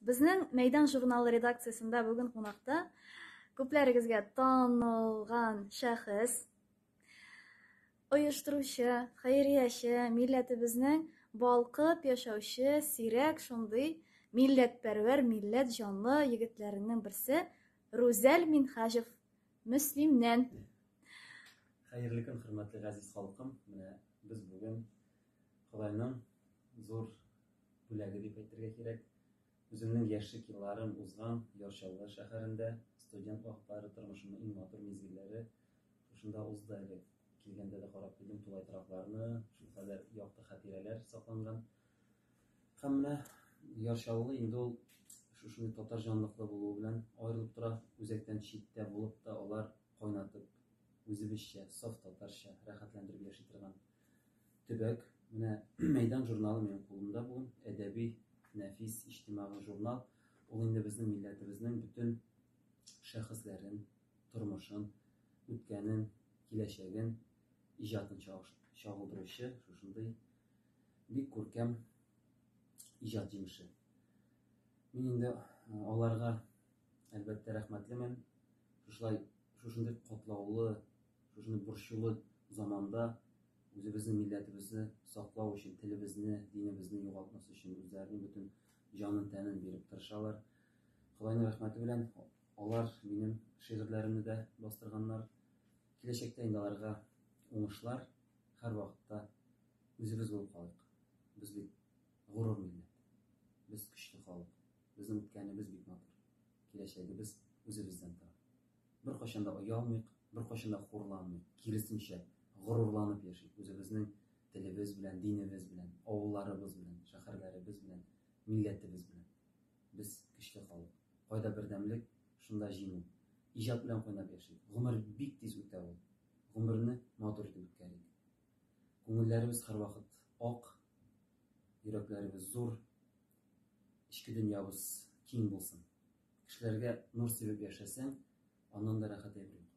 Безнең Мәйдан журналы редакциясендә бүген кунакта күпләрегезгә танылган шәхес, оештыручы, хәйрияче, милләтебезнең балкып яшәүче сирәк шундый милләтпәрвәр, милләт җанлы егетләренең берсе Рүзәл Минһаҗев Мөслимнән. Хәерле көн, хөрмәтле газиз халкым. Менә без бүген Ходайның зур бүләге дип әйтергә кирәк. Үземнең яшьлек елларым узган Яр Чаллы шәһәрендә студент вакытлары тормышымның иң матур мизгелләре шушында узды әле. Килгәндә дә карап килдем тулай торакларны, шулкадәр якты хатирәләр сакланган. Һәм менә Яр Чаллы инде ул шушындый татар җанлыклы булуы белән аерылып тора. Үзәктән читтә булып та алар кайнатып, үзебезчә, саф татарча рәхәтләндереп яши торган төбәк. Менә Мәйдан журналы минем кулымда бүген. Әдәби, нәфис, иҗтимагый журнал. Ул инде безнең милләтебезнең бөтен шәхесләрен, тормышын, үткәнен, киләчәген, иҗатын чагылдыручы шушындый бик күркәм иҗат җимеше. Мин инде аларга әлбәттә рәхмәтлемен. Шушылай шушындый катлаулы, шушындый борчулы заманда үзебезнең милләтебезне саклау өчен, телебезне, динебезне югалтмас өчен үзләренең бөтен җанын, тәнен биреп тырышалар. Ходайның рәхмәте белән алар минем шигырьләремне дә бастырганнар. Киләчәктә инде аларга уңышлар, һәрвакытта үзебез булып калыйк. Без бит горур милләт. Без көчле халык. Безнең үткәнебез бик матур. Киләчәгебез үзебездән тора. Беркайчан да оялмыйк, беркайчан да хурланмыйк. Киресенчә, горурланып яшик. Үзебезнең телебез белән, динебез белән, авылларыбыз белән, шәһәрләребез белән, милләтебез белән. Без көчле халык. Кайда бердәмлек, шунда җиңү. Иҗат белән кайнап яшик. Гомер бик тиз үтә ул. Гомерне матур итеп үткәрик. Күңелләребез һәрвакыт ак, йөрәкләребез зур, эчке дөньябыз киң булсын. Кешеләргә нур сибеп яшәсәң, аннан да рәхәт әйбер юк.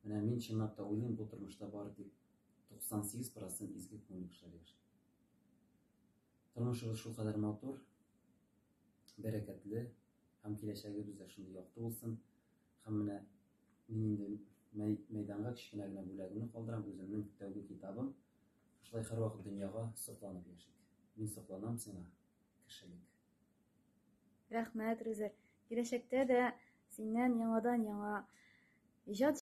Менә мин чынлап та уйлыйм, бу тормышта бары тик 98% изге күңелле кешеләр яши. Тормышыбыз шулкадәр матур, бәрәкәтле һәм киләчәгебез дә шундый якты булсын. Һәм менә мин инде мәйданга кечкенә генә бүләгемне калдырам, үземнең тәүге китабым. Шулай һәрвакыт дөньяга сокланып яшик. Мин сокланам сиңа, кешелек. Рәхмәт, Рүзәл. Киләчәктә дә синнән яңадан-яңа иҗат